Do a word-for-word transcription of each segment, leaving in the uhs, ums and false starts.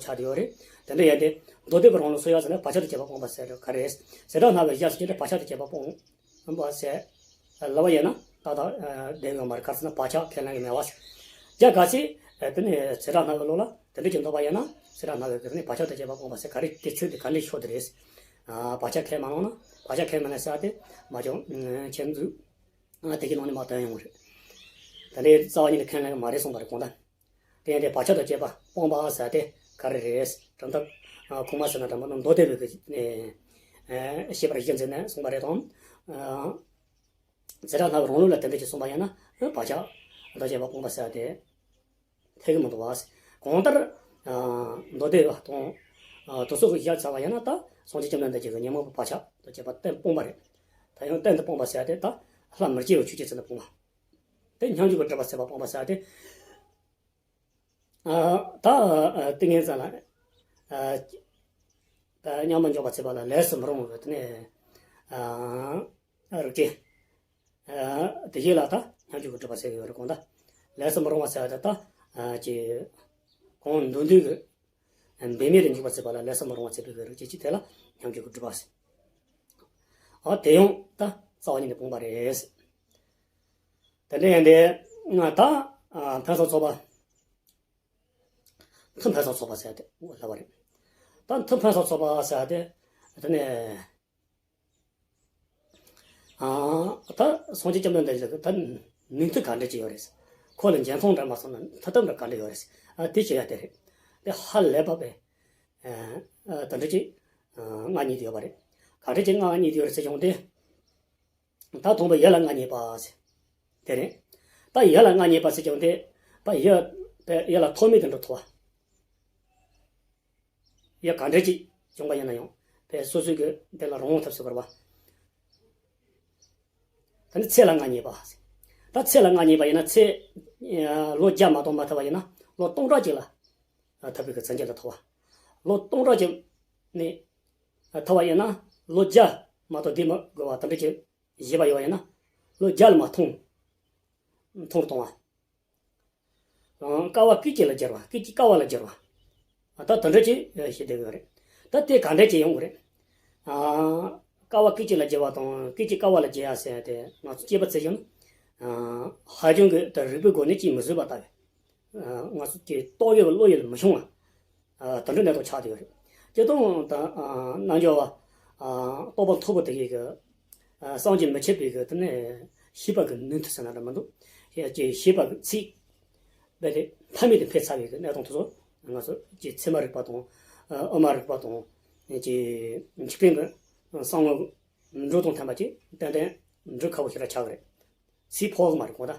ཆགས་བསྡད་ཡོད་རེད། དེ་འདྲ་ཡིན་ཏེ། མདོ་སྡེ་པའི་རང་ལུགས་སུ་ཡང་ཟེར་ན་བག་ཆགས་དང་བཅས་པ་སྤངས་པ་ཟེར་ག་རེ་རེད། བྱེ་བྲག་སྨྲ་བའི་གཞི་ཟེར་གྱི་དེ་བག་ཆགས་དང་བཅས་པ་སྤངས་པ་ཟེར་ལབ་པ་ཡིན་ན་ཏག་ཏག་བསྡད་ཡོད་མ་རེད། ག་རེ་ཟེར་ན་བག་ཆགས་ཁས་ལེན་གྱི་མེད་པ་ཟེར། རྒྱ་གར་སི་དེ་ནས་བྱེ་བྲག་སྨྲ་བའི་ལུགས་ལ་དེ་འདྲ་ཅིག་འདོད་པ་ཡིན་ན་བྱེ་བྲག་སྨྲ་བའི་གི་དེ་ནས་བག་ཆགས་དང་བཅས་པ་སྤངས་པ་ཟེར་ག་རེ་དེ་ཚིག་དེ་ག་འདྲའི་ཤོད་དེ་རེད། བག་ཆགས་ཁས་མ་བླངས་ན་བག་ཆགས་ཁས་མ་ལེན་ཟེར་ཏེ་མ་བྱུང་ཁྱེད་ཚོས། ཨ། དེ་གི་ནང་ནས་མར་ཐོན་ཡོང་བ་རེད། ད་ལྟའི་རྩ་བ་ཉིད་ནས་ཁས་ལེན་གྱི་མ་རེད་གསུངས་པ་རེད་གོང་ལྟར། དེ་ཡང་དེ་བག་ཆགས་དང་བཅས་པ་སྤངས་པ་ཟེར་དེ་ག་རེ་རེད། དྲང་ཐབས་ཁུངས་མ་ཟེར་ན་དྲང་པོ་ནི་མདོ་སྡེ་པའི་གི་ནས་ཤེས་པར་གཞི་འཛིན་ནས་གསུངས་པ་རེད་དང་། བྱེ་བྲག་སྨྲ་བའི་རང་ལུགས་ལ་དེ་འདྲ་ཅིག་གསུངས་པ་ཡིན་ན་བག་ཆགས་དང་བཅས་པ་སྤངས་པ་ཟེར་དེ། འཐད་ཀྱི་མི་འདུག་བ། གང་ལྟར། ཨ། མདོ་སྡེ་པ་དང་། ཨ། དེ་ཚོ་གི་བཞག་ཚར་བ་ཡིན་ན་ད་སངས་རྒྱས་བཅོམ་ལྡན་འདས་ཀྱིས་ཉོན་མོངས་པའི་བག་ཆགས་དང་བཅས་པ་གཏན་སྤངས་པ་རེད། ད་ཡང་གཏན་དུ་སྤངས་པ་ཟེར་ཏེ་ད་ལྷ་མི་སྐྱེ་བའི་ཆོས་ཅན་ཚུལ་དུ་སྤངས་པ། དེ་སྙོམས་འཇུག་གི་སྒྲིབ་པ་ཟད་པ་སྤངས་པ་ཟེར་ཏེ། ཨ། ད་ཨ་ཏིང་ངེ་འཛིན་ལ། ཨ། ད་སྙོམས་པར་འཇུག་པ་ཟད་པ་ལ་ལས་སུ་མི་རུང་བའི་དེ་ནས། ཨ། རིགས་ཅན། ཨ། དེ་བཞིན་ལ་ད་སྙོམས་འཇུག་གི་སྒྲིབ་པ་ཟད་ཡོད་རེད་གོང་ལྟར། ལས་སུ་མི་རུང་བ་ཟེར་བ་དེ་ད། ཨ། ཅི། གང་འདུལ་འདུལ་གྱི། འབད་མེད་དུ་འཇུག་པ་ཟད་པ་ལ་ལས་སུ་མི་རུང་བ་ཟད་པའི་རིགས་ཅན་གྱི་དེ་ལ་སྙོམས་འཇུག་གི་སྒྲིབ་པ་ཟེར། ཨ། དེ་ཡང་ད་རྩ་བ་ཉིད་ནས་སྤངས་པ་རེད། དེ་འདྲ་ཡིན་ཏེ། ང་ད། ཨ། འཕེན་སོགས་ཚོགས་པ། མཐུ་འཕེན་སོགས་ཚོགས་པ་ཟེར་ཏེ་ལབ་པ་རེད། ད་མཐུ་འཕེན་སོགས་ཚོགས་པ་ཟེར་ཏེ། དེ་ནས། ཨ། ད་སངས་རྒྱས་བཅོམ་ལྡན་འདས་ཀྱི་ད་ནུས་མཐུ་ག་འདྲ་ཅིག་ཡོད་རེད། ཁོ་ལ་འཇོན་ཐང་འདྲ་མ་སོང་ན་མཐུ་སྟོབས་འདྲ་ག་འདྲ་ཡོད་རེད། ཨ། དེ་བྱེད་ཡ་དེ་རེད། དེ་ཧ་ལས་པ་བས། ཨ། དེ་འདྲ་ཅིག་ཨ། མངའ་བརྙེས་ཏེ་ཡོད་པ་རེད། ག་འདྲ་ཅིག་མངའ་བརྙེས་ཏེ་ཡོད་རེད་ཟེར་ཀྱང་དེ། ད་དང་པོ་ཡུལ་ལ་མངའ་བརྙེས་པ་ཟེར། དེ་རེད། ད་ཡུལ་ལ་མངའ་བརྙེས་པ་ཟེར་ཀྱང་དེ། ད་ཡུལ། ཡུལ་ལ་ཐོགས་མེད་དུ་འགྲོ་ཐུབ་པ། ཡ་ག་འདྲ་ཅིག་བྱུང་བ་ཡིན་ན་ཡང་དེ་སོ་སོའི་གི་དེ་ལ་རང་དབང་ཐོབ་ཟེར་བ་རེད་པ། ད་ནི་ཚེ་ལ་མངའ་བརྙེས་པ། ད་ཚེ་ལ་མངའ་བརྙེས་པ་ཡིན་ན་ཚེ་ལོ་བརྒྱ་མ་གཏོགས་མ་ཐོབ་པ་ཡིན་ན་ལོ་སྟོང་ཕྲག་གཅིག་ལ་ཐོབ་པའི་གི་མཚན་བརྗོད་ལ་ཐོབ་པ། ལོ་སྟོང་ཕྲག་གཅིག་ནས་ཐོབ་པ་ཡིན་ན་ལོ་བརྒྱ་མ་གཏོགས་དེ་མི་དགོས་པ་དེ་འདྲ་ཅིག་བཞེས་པ་ཡོད་པ་ཡིན་ན་ལོ་བརྒྱ་ལ་མ་ཐོངས། མཐོང་གཏོང་བ། ཀ་བ་སྐད་ཅིག་ལ་སྦྱར་བ། སྐད་ཅིག་ཀ་བ་ལ་སྦྱར་བ། ད་དེ་འདྲ་ཅིག་བྱེད་བསྡད་ཡོད་རེད། ད་དེ་ག་འདྲ་ཅིག་ཡོང་གི་རེད། ཀ་བ་སྐད་ཅིག་ལ་སྦྱར་བ་དང་སྐད་ཅིག་ཀ་བ་ལ་སྦྱར་ཡ་ཟེར་ཏེ་ང་ཚོ་སྐྱེས་པ་ཚེ་ཞིང་། ཧ་ཅང་གི་ད་རིག་པའི་སྒོ་ནས་ཅིག་མི་བཟོད་པ་ལྟ་བུ། ང་ཚོ་ཀྱི་རྟོགས་ཡོད་པ་བློ་ཡོད་ལ་མི་ཤོང་བ། དེ་འདྲ་གནས་སྟངས་ཆགས་བསྡད་ཡོད་རེད། སྤྱིར་བཏང་ད་རྣལ་འབྱོར་བ། རྟོགས་པ་མཐོ་པོ་དེ་གའི་གི། བསམ་གྱིས་མི་ཁྱབ་པའི་གི་དེ་ནས་ཤེས་པ་གི་ནུས་མཐུ་ཟེར་ན་འདྲ་མི་འདུག་ཀྱི་ཤེས་པ་གི་ཚད། རྦད་དེ་ཐ་མལ་དུ་འཕེལ་ཚར་བའི་གི་གནས་སྟངས་དེ་ཚོ་ང་ཚོ་ཀྱི་ཚད་མ་རིག་པ་དང་། དབུ་མ་རིག་པ་དང་། ཀྱི་འཇིག་རྟེན་གི་བསམ་ངོ་འགྲོ་དང་ལྡན་པ་ཅིག་ཏན་ཏན་འགྲོ་ཁག་པོ་ཞིག་ལ་ཆགས་གི་རེད། ཚད་ཕོག་གི་མ་རེད་གོ་ད།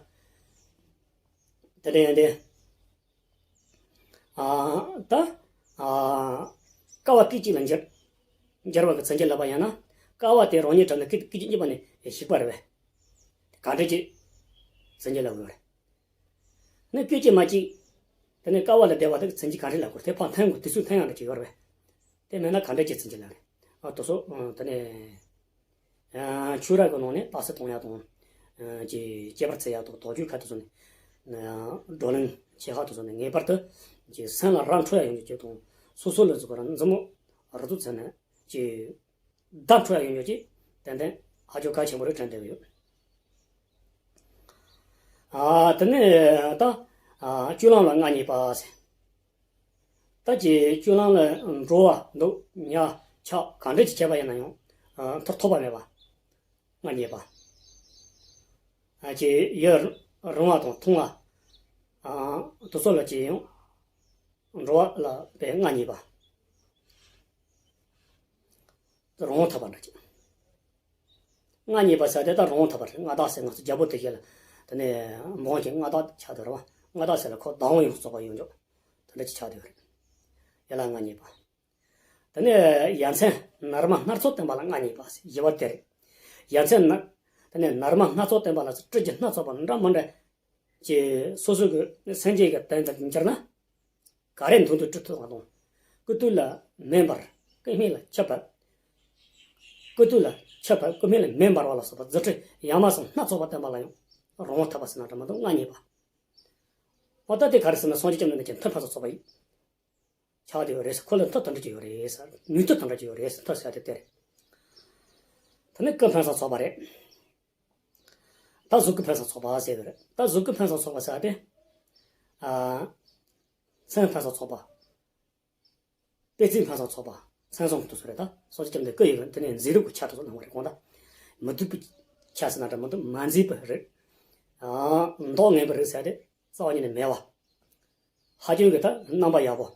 དེ་འདྲ་ཡིན་ཏེ། ཨ། ད། ཨ། ཀ་བ་སྐད་ཅིག་ལ་འགྱུར། འགྱུར་བ་གི་མཚན་ཉིད་ལབ་པ་ཡིན་ན། ཀ་བ་དེ་རང་ཉིད་གྲུབ་ནས་སྐད་སྐད་ཅིག་གཉིས་པ་ནས་ཞིག་པ་རེད་པས། ག་འདྲ་ཅིག་མཚན་ཉིད་ལབ་དགོས་རེད། ནི་སྐད་ཅིག་མ་གཅིག་དེ་ནས་ཀ་བ་ལ་བསྡད་པ་དེ་གི་མཚན་ཉིད་ག་རེ་ལབ་དགོས་རེད། དེ་ཕར་འཐེན་དགོས། དེ་ཚོས་འཐེན་ཡག་འདྲ་ཅིག་ཡོད་རེད་པས། དེ་མེད་ན་ག་འདྲ་ཅིག་མཚན་ཉིད་ལབ་རེད། ཨ། དེ་ཚོ་དེ་ནས། ཆོས་ར་གི་ནང་ནས་རྟགས་གསལ་གཏོང་ཡག་དང་། ཅིག་དཔྱད་པར་བྱེད་ཡག་དང་དོགས་གཅོད་ཁ་དེ་ཚོ་ནས། བགྲོ་གླེང་བྱེད་ཡག་དེ་ཚོ་ནས་ངེས་པར་དུ། ཅིག་སེམས་ལ་ར་འཕྲོད་ཡག་ཡོང་རྒྱུ་ཅིག་དང་། སོ་སོ་ལ་གཟིགས་པར་མཛུབ་མོ་རུ་ཚུགས་བྱས་ནས་ཅིག་བརྡ་འཕྲོད་ཡག་ཡོང་རྒྱུ་ཅིག་ཏན་ཏན་ཧ་ཅང་གལ་ཆེན་པོ་རེད་དྲན་བསྡད་ཡོད། ཨ། དེ་ནས་ད། ཨ། སྤྱོད་ལམ་ལ་མངའ་བརྙེས་པ་ཟེར། ད་ཅིག་སྤྱོད་ལམ་ལ་འགྲོ་བ་འདུག་ཉལ་འཆག་གང་འདྲ་ཅིག་བྱས་པ་ཡིན་ན་ཡང་། ཨ། མཐར་ཐུག་པ་མེད་པ། མངའ་བརྙེས་པ། ཨ། ཅིག་ཡུན་རིང་བ་དང་ཐུང་བ། ཨ། དེ་ཚོ་ལ་ཅིག་ཡང་འགྲོ་བ་ལ་དཔེ་མངའ་བརྙེས་པ། རང་དབང་ཐོབ་པ་འདྲ་ཅིག་མངའ་བརྙེས་པ་ཟེར་དེ་ད་རང་དབང་ཐོབ་པ་རེད། མངའ་བདག་ཟེར་ང་ཚོ་རྒྱལ་པོ་དེ་གས་ལ། དེ་ནས་འབངས་ཀྱི་མངའ་བདག་ཆགས་བསྡད་རེད་པ། མངའ་བདག་ཟེར་ལ་ཁོ་བདག་དབང་ཡོངས་སུ་རྫོགས་པ་ཡོང་རྒྱུ། དེ་འདྲ་ཅིག་ཆགས་བསྡད་ཡོད་རེད། ཡུལ་ལ་མངའ་བརྙེས་པ། དེ་ནས་ཡ་མཚན་ནར་མ་སྣ་ཚོགས་བསྟན་པ་ལ་མངའ་བརྙེས་པ་ཟེར་བཞི་པ་དེ་རེད། ཡ་མཚན་ན། དེ་ནས་ནར་མ་སྣ་ཚོགས་བསྟན་པ་ལ་ཟེར་སྤྲུལ་གྱི་སྣ་ཚོགས་པ་འདྲ་མི་འདྲ། ཅེས་སོ་སོ་གི་སེམས་ཅན་གྱི་དོན་དུ་འགྱུར་ན། ག་རེ་མདུན་དུ་སྤྲུལ་ཐུབ་པ་དང་། སྐུ་སྟོད་ལ་མེ་འབར། སྐུ་སྨད་ལ་ཆུ་བབས། སྐུ་སྟོད་ལ་ཆུ་བབས། སྐུ་སྨད་ལ་མེ་འབར་བ་ལ་སོགས་པ་རྫུ་འཕྲུལ་ཡ་མཚན་སྣ་ཚོགས་པ་བསྟན་པ་ལ་ཡང་རང་དབང་ཐོབ་པ་ཟེར་ན་འདྲ་མི་འདུག་མངའ་བརྙེས་པ། འོ་ད་དེ་ག་རེ་ཟེར་ན་སངས་རྒྱས་བཅོམ་ལྡན་འདས་ཀྱི་མཐུ་འཕེན་སོགས་ཚོགས་པ་ཡིན། ཆགས་བསྡད་ཡོད་རེད། ཁོ་ལ་མཐུ་དེ་འདྲ་ཅིག་ཡོད་རེད་ཟེར། ནུས་མཐུ་དེ་འདྲ་ཅིག་ཡོད་རེད་ཟེར། མཐུ་ཟེར་དེ་དེ་རེད། དེ་ནས་སྐུ་འཕེན་སར་ཚོགས་པ་རེད། ད་གཟུགས་སྐུ་འཕེན་སར་ཚོགས་པ་ཟེར་གི་རེད། ད་གཟུགས་སྐུ་འཕེན་སར་ཚོགས་པ་ཟེར་དེ། ཨ། མཚན་འཕེན་སར་ཚོགས་པ། པད་ཚལ་འཕེན་སར་ཚོགས་པ། མཚན་བཟང་གི་དུས་སུ་རེད། ད་སངས་རྒྱས་བཅོམ་ལྡན་སྐུ་ཡི་དེ་ནས་མཛེས་སྡུག་གི་ཆ་དེ་ཚོ་སྣང་བ་རེད། གང་ལྟར་མི་སྡུག་པའི་ཆ་ཟེར་ན་འདྲ་མི་འདུག་མ་མཛེས་པ་རེད། ཨ། མདོག་ངན་པ་རེད་ཟེར་དེ་རྩ་བ་ཉིད་ནས་མེད་པ། ཧ་ཅང་གི་ད་རྣམ་པ་ཡག་པོ།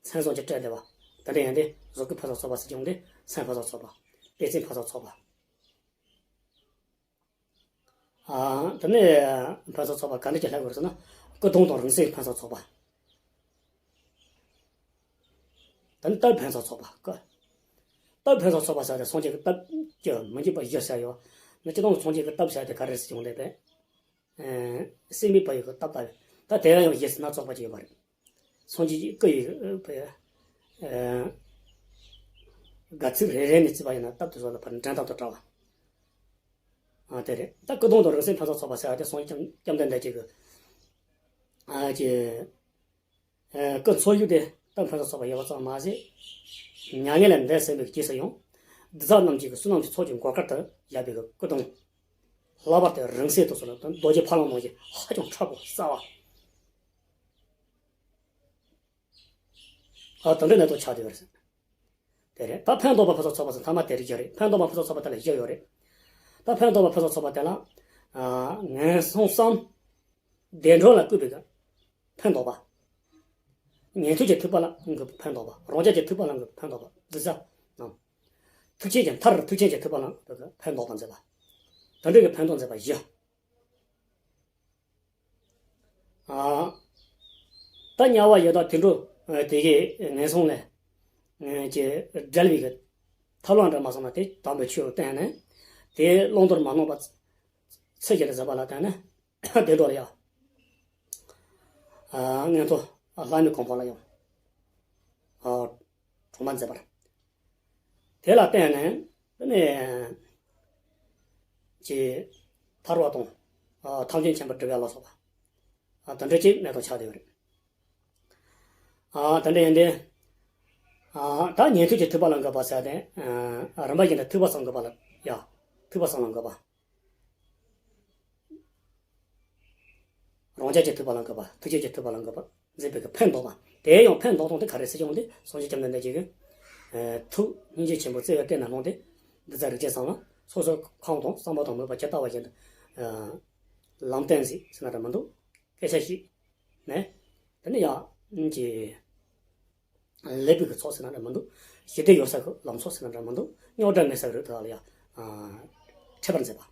མཚན་བཟང་གིས་སྤྲས་བསྡད་པ། དེ་འདྲ་ཡིན་དུས་གཟུགས་སྐུ་འཕེན་སར་ཚོགས་པ་ཟེར་གྱི་འོང་དུས་མཚན་འཕེན་སར་ཚོགས་པ། པད་ཚལ་འཕེན་སར་ཚོགས་པ། ཨ། དེ་ནས་འཕེན་སར་ཚོགས་པ་ག་འདྲ་ཅིག་ལྷག་དགོས་རེད་ཟེར་ན། སྐུ་གདུང་དང་རིང་བསྲེལ་འཕེན་སར་ཚོགས་པ། དེ་ནས་སྟབས་འཕེན་སར་ཚོགས་པ། སྐུ། སྟབས་འཕེན་སར་ཚོགས་པ་ཟེར་དེ་སངས་རྒྱས་ཀྱི་སྟབས་ཀྱི་མི་འཇིགས་པ་བཞི་ཟེར་ཡོད། ནི་སྤྱིར་བཏང་སངས་རྒྱས་ཀྱི་སྟབས་ཟེར་དེ་ག་རེ་ཟེར་གྱི་འོང་དུས་པས། ཨ། སྲེད་མེད་པ་ཡི་གི་སྟབས་ལྟ་བུ། ད་དེ་ལ་ཡང་བཞི་ཟེར་ན་ཚོགས་པ་ཅིག་ཡོད་པ་རེད། སངས་རྒྱས་ཀྱི་སྐུ་ཡི། ཨ། དགའ་ཚིགས་རེ་རེ་ནས་བརྩིས་པ་ཡིན་ན་སྟབས་དེ་ཚོ་ལ་ཕར་འགྲན་སྟབས་དང་བྲལ་བ། ཨ། དེ་རེད། ད་སྐུ་གདུང་དང་རིང་བསྲེལ་འཕེན་སར་ཚོགས་པ་ཟེར་བ་དེ་སངས་རྒྱས་བཅོམ་ལྡན་འདས་ཀྱི་གི། ཨ། ཀྱི། ཨ། སྐུ་འཚོ་བཞུགས་དེ་སྟབས་འཕེན་སར་ཚོགས་པ་ཡོད་པ་ཙམ་མ་ཟད། མྱ་ངན་ལས་འདས་ཟིན་པའི་རྗེས་སུ་ཡང་། འདི་དག་རྣམས་ཀྱི་བསོད་ནམས་ཀྱི་ཚོགས་ཀྱི་གོ་སྐབས་དུ་བཞག་པའི་གི་སྐུ་གདུང་། ལྷག་པར་དུ་རིང་བསྲེལ་དུ་སོགས་ལ་རྡོ་རྗེ་ཕ་ལམ་ནང་བཞིན་ཧ་ཅང་མཁྲེགས་པོ་གསལ་བ། ཨ། དེ་འདྲའི་གནས་སྟངས་ཆགས་བསྡད་ཡོད་རེད། དེ་རེད། ད་ཕན་འདོགས་པ་འཕེན་སར་ཚོགས་པ་ཟེར་མཐའ་མ་དེ་རིགས་བཞི་རེད། ཕན་འདོགས་པ་འཕེན་སར་ཚོགས་པ་དེ་ལ་བཞི་ཡོད་རེད། ད་ཕན་འདོགས་པ་འཕེན་སར་ཚོགས་པ་དེ་ལ། ཨ། ངན་སོང་གསུམ། བདེ་འགྲོ་ལ་བཀོད་པའི་གི་ཕན་འདོགས་པ། ཉན་ཐོས་ཀྱི་ཐེག་པ་ལ་གི་ཕན་འདོགས་པ། རང་རྒྱལ་གྱི་ཐེག་པ་ལ་གི་ཕན་འདོགས་པ། འདི་ཚོ་རྣམས། ཐུགས་རྗེ་ཅན། མཐར་ཐུགས་རྗེ་ཅན་གྱི་ཐེག་པ་ལ་གི་ཕན་འདོགས་པ་མཛད་པ། དེ་འདྲའི་གི་ཕན་འདོགས་མཛད་པ་བཞི། ཨ། ད་དམྱལ་བ་ཡི་དྭགས་དུད་འགྲོ། ཨ། དེ་གའི་ངན་སོང་ལས། ཨ། ཀྱི་བསྒྲལ་བའི་གི་ཐབས་ལམ་འདྲ་མ་སོང་ན་དེ་དམ་པའི་ཆོས་ལ་བརྟེན་ནས། དེ་བླང་དོར་མ་སྣང་བ་ཚུལ་བཞིན་དུ་གཟིགས་པ་ལ་བརྟེན་ནས། བདེ་འགྲོ་ལ་ཡང་། ཨ། མངོན་མཐོ་ལྷ་མིའི་གོ་འཕང་ལ་ཡང་། ཨ། གྲོངས་པ་མཛད་པ་རེད། དེ་ལ་བརྟེན་ནས་དེ་ནས་ཀྱི་ཐར་པ་དང་། ཨ། ཐམས་ཅད་མཁྱེན་པར་བསྒྲུབ་པ་ལ་སོགས་པ། ཨ། དེ་འདྲ་ཅིག་གནས་སྟངས་ཆགས་བསྡད་ཡོད་རེད། ཨ། དེ་འདྲ་ཡིན་དུས། ཨ། ད་ཉན་ཐོས་ཀྱི་ཐེག་པ་ལ་འགོད་པ་ཟེར་ཏེ། ཨ། རིམ་པ་བཞིན་དུ་ཐེག་པ་གསུམ་འགོད་པ་ལ་ཡ། ཐེག་པ་གསུམ་ལ་འགོད་པ། རང་རྒྱལ་གྱི་ཐེག་པ་ལ་འགོད་པ། ཐུགས་རྗེ་ཀྱི་ཐེག་པ་ལ་འགོད་པ་མཛད་པའི་གི་ཕན་འདོགས་པ། དེ་ཡང་ཕན་འདོགས་སྟངས་དེ་ག་རེ་ཟེར་ཀྱང་དེ་སངས་རྒྱས་བཅོམ་ལྡན་འདས་ཀྱི་གི། ཨ། ཐུགས་སྙིང་རྗེ་ཆེན་པོ་བརྩེ་བའི་སྐད་ནས་གནང་སྟེ། འདི་ཙམ་རིགས་ཅན་ཚང་མ་སོ་སོའི་ཁམས་དང་བསམ་པ་དང་མོས་པ་ཇི་ལྟ་བ་བཞིན་དུ། ཨ། ལམ་སྟོན་ཟིག་ཟེར་ན་འདྲ་མི་འདུག་སྐད་ཆ་ཞིག་ནས། དེ་ནས་ཡང་ཀྱི། ལེགས་པའི་གི་ཚོགས་ཟེར་ན་འདྲ་མི་འདུག་ཞི་བདེ་ཡོད་ས་གི་ལམ་ཚོགས་ཟེར་ན་འདྲ་མི་འདུག་རྙོག་དྲ་མེད་ས་གི་རིགས་དག་ལ་ཡང་། ཨ། འཕྲད་པར་མཛད་པ།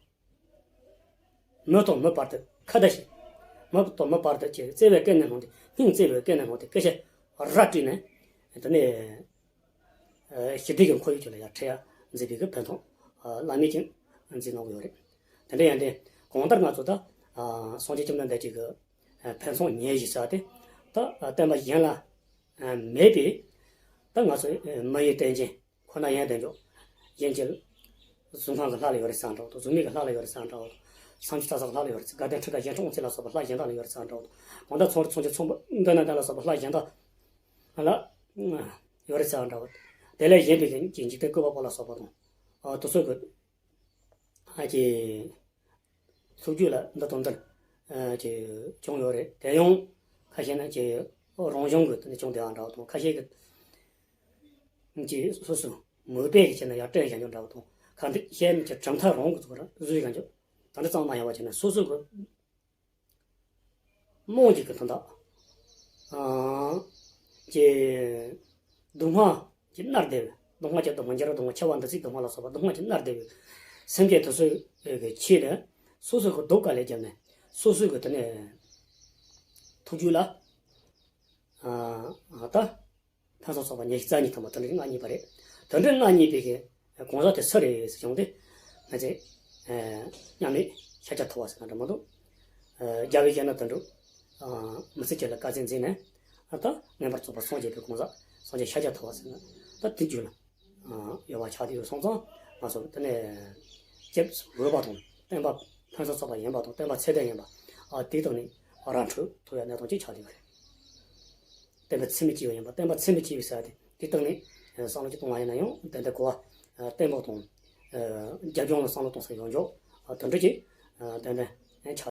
མི་དང་མི་བར་དུ་ཁ་བརྡ་བྱས། མི་དང་མི་བར་དུ་ཀྱི་བརྩེ་བའི་སྐད་ནས་གནང་སྟེ། སྙིང་བརྩེ་བའི་སྐད་ནས་གནང་སྟེ། སྐད་ཆ་ར་དྲིས་ནས། དེ་ནས། ཨ། ཞི་བདེ་གི་ཁོར་ཡུག་ཅིག་ལ་ཡང་འཕྲད་ཡ་མཛད་པའི་གི་ཕན་ཐོགས། ཨ། བླ་མེད་ཅིག་མཛད་གནང་གི་ཡོད་རེད། དེ་འདྲ་ཡིན་དུས་གང་ལྟར་ང་ཚོ་ད། ཨ། སངས་རྒྱས་བཅོམ་ལྡན་འདས་ཀྱི་གི། ཨ། ཕན་ཚུན་ཉེ་ཞི་ཟེར་ཏེ། ད། ཨ། བསྟན་པ་གཞན་ལ། ཨ། མེད་པའི། ད་ང་ཚོ། ཨ། མི་ཡི་རྟེན་ཅན་ཁོ་ན་ཡང་དེ་འཇོག་གཞན་གྱི་གཟུགས་ཁམས་ཀྱི་ལྷ་ལ་ཡོད་རེད་ཟེར་འདྲ་བོ་དང་། གཟུགས་མེད་ཀྱི་ལྷ་ལ་ཡོད་རེད་ཟེར་འདྲ་བོ་དང་། སངས་རྒྱས་ས་ལ་ཡོད་རེད་ཟེར། དགའ་ལྡན་ཁྲི་ཀ་རྒྱན་ཕྲུག་དབང་བསྟན་ལ་སོགས་པ་ལྷ་གཞན་དག་ལ་ཡོད་རེད་ཟེར་འདྲ་བོ་དང་། གང་ལྟར་ཚོང་རིགས་ཚོང་ཆེན་ཚོང་པ་མདུན་ན་དེ་ལ་སོགས་པ་ལྷ་གཞན་དག་ལ་ཡོད་རེད་ཟེར་འདྲ་བོ། དེ་ལས་གཞན་པའི་གི་འཇིག་རྟེན་བཀོད་པ་པོ་ལ་སོགས་པ་དང་། ཨ། དེ་ཚོ་གི། ཨ། ཀྱི། ཐུགས་རྒྱུད་ལ་འདི་དང་འདིར། ཨ། ཀྱི་བྱུང་ཡོད་རེད། དེ་ཡང་ཁ་ཤས་ནི་ཀྱི་རང་བྱུང་གི་དེ་ནི་བྱུང་བསྡད་པ་འདྲ་བོ་དང་། ཁ་ཤས་ཀྱི་ཀྱི་སོ་སོའི་མོས་པས་ཀྱི་བྱས་ན་ཡར་སྤྲད་བཞག་རྒྱུ་འདྲ་བོ་དང་། ཁ་འདི་ཤས་ནི་ཀྱི་གྲུབ་མཐའ་རང་གི་ཚུལ་ལ་བཟོས་བཞག་རྒྱུ་དེ་འདྲ་ཙམ་མ་ཡིན་པ་བྱས་ན། སོ་སོ་གི་རྨོངས་ཀྱི་གི་དོན་དག་ཨ། ཀྱི་སྡུག་བསྔལ་གྱིས་མནར་བསྡད་པའི། སྡུག་བསྔལ་གྱི་སྡུག་བསྔལ། འགྱུར་བ་སྡུག་བསྔལ། འཁྱག་པ་འདུ་འཛི་སྡུག་བསྔལ་ལ་སོགས་པ་སྡུག་བསྔལ་གྱིས་མནར་བསྡད་པའི་སེམས་ཅན་དེ་ཚོའི་གི་ཆེད་དུ། སོ་སོ་གི་སྡུག་དཀའ་ལས་བརྒྱབ་ནས། སོ་སོའི་གི་དེ་ནས་ཐུགས་རྒྱུད་ལ། ཨ། ད་ཕན་སོགས་ཚོགས་པ་ཉི་ཤུ་རྩ་གཉིས་ཐམ་པ་དེ་འདྲ་མངའ་བརྙེས་པ་རེད། དེ་འདྲ་མངའ་བརྙེས་པའི་གི་གང་ཟག་དེ་སུ་རེད་ཟེར་བྱུང་སྟེ། ང་ཚོས། ཨ། མཉམ་མེད་ཤཱཀྱ་ཐུབ་པ་ཟེར་ན་འདྲ་མི་འདུག་ཨ། རྒྱལ་བའི་ཞལ་ནས་དོན་གྲུབ། ཨ། མི་ཚེ་གཅིག་ལ་དཀའ་ཚེགས་འཛིན་ནས། ཨ། ད་མངོན་པར་རྫོགས་པར་སངས་རྒྱས་པའི་གང་ཟག་སངས་རྒྱས་ཤཱཀྱ་ཐུབ་པ་ཟེར་ན། ད་དེ་རྒྱུད་ལ། ཨ། ཡོད་པ་ཆགས་བསྡད་ཡོད་སོང་ཙང་། ང་ཚོ་དེ་ནས་སྐྱབས་འོས་པ་དང་། བསྟན་པ་ཕན་སོགས་ཚོགས་པ་ཡིན་པ་དང་། བསྟན་པ་ཚད་ལྡན་ཡིན་པ། ཨ། དེའི་ཐོག་ནས་ར་འཕྲོད་ཐུབ་ཡ་གནས་སྟངས་ཅིག་ཆགས་བསྡད་ཡོད་རེད། བསྟན་པ་འཚེ་མི་བྱེད་པ་ཡིན་པ། བསྟན་པ་འཚེ་མི་བྱེད་པའི་ས་དེ་དེ་སྟེང་ནས་བསམ་བློ་ཅིག་གཏོང་བ་ཡིན་ན་ཡང་ཏན་ཏན་གོ་བ་བརྟན་པོ་དང་རྒྱབ་ལྗོངས་ལ་བསམ་བློ་གཏོང་ས་ཡོང་ཆོག་དེ་འདྲ་ཅིག་ཏན་ཏན་ཆགས་